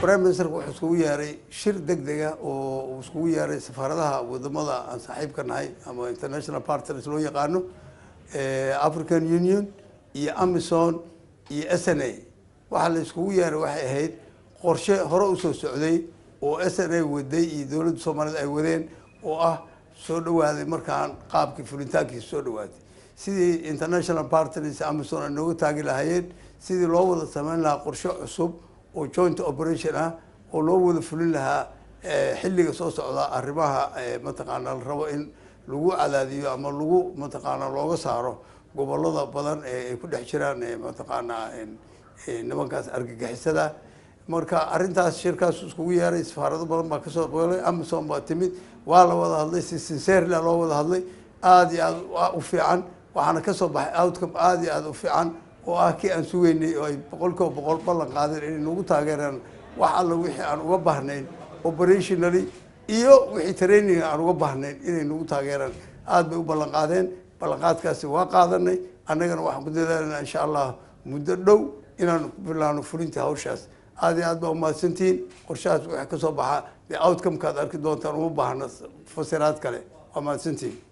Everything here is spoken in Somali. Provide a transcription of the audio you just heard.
Prime Ministerka wuxuu iskugu yeeray shir deg dega oo uu iskugu yeeray safaaradaha wadamada aan saaxiibka nahay ama international partners loo yaqaano, African Union iyo AMISOM iyo SNA. Waxaa la iskugu yeeray waxay ahayd qorshe hore usoo socday oo SNA waday iyo dowladda Soomaaliyed ay wadeen, oo ah soo dhawaaday markaan qaabkii fulitaankiisa soo dhawaaday, sidii international partners AMISOM ay nooga taagi lahaayeen, sidii loo wada sameyn lahaa qorshe cusub oo joint operation ah oo loo wada fulin lahaa xilliga soo socda arrimaha mataqaana la rabo in lagu cadaadiyo ama lagu mataqaana looga saaro gobolada badan ee ay ku dhex jiraan mataqaanaa nimankaas argagixisada. Marka arrintaas shirkaas iskugu yeeray, safaarado badan baa kasoo qeylay, AMISOM baa timid, waa la wada hadlay, si sincerely loo wada hadlay, aada iyo aad u fiican. Waxaana kasoo baxay outcome aada iyo aada u fiican oo ah kii aan sugeynay, oo ay 100% ballan qaadeen inay nagu taageeraan wax alla wixii aan uga baahnayn operationally iyo wixii training aan uga baahnayn inay nagu taageeraan. Aada bay u ballan qaadeen, ballanqaadkaasi waa qaadanay. Annagana waxaan ku dadaalanaa insha Allah muddo dhow inaan ku bilaano fulinta hawshaas. Aada iyo aad baa umahadsantihiin. Qorshahaas wixii kasoo baxa dee outcome-kaad arki doontaan, uma baahna fasiraad kale. Waa mahadsantihiin.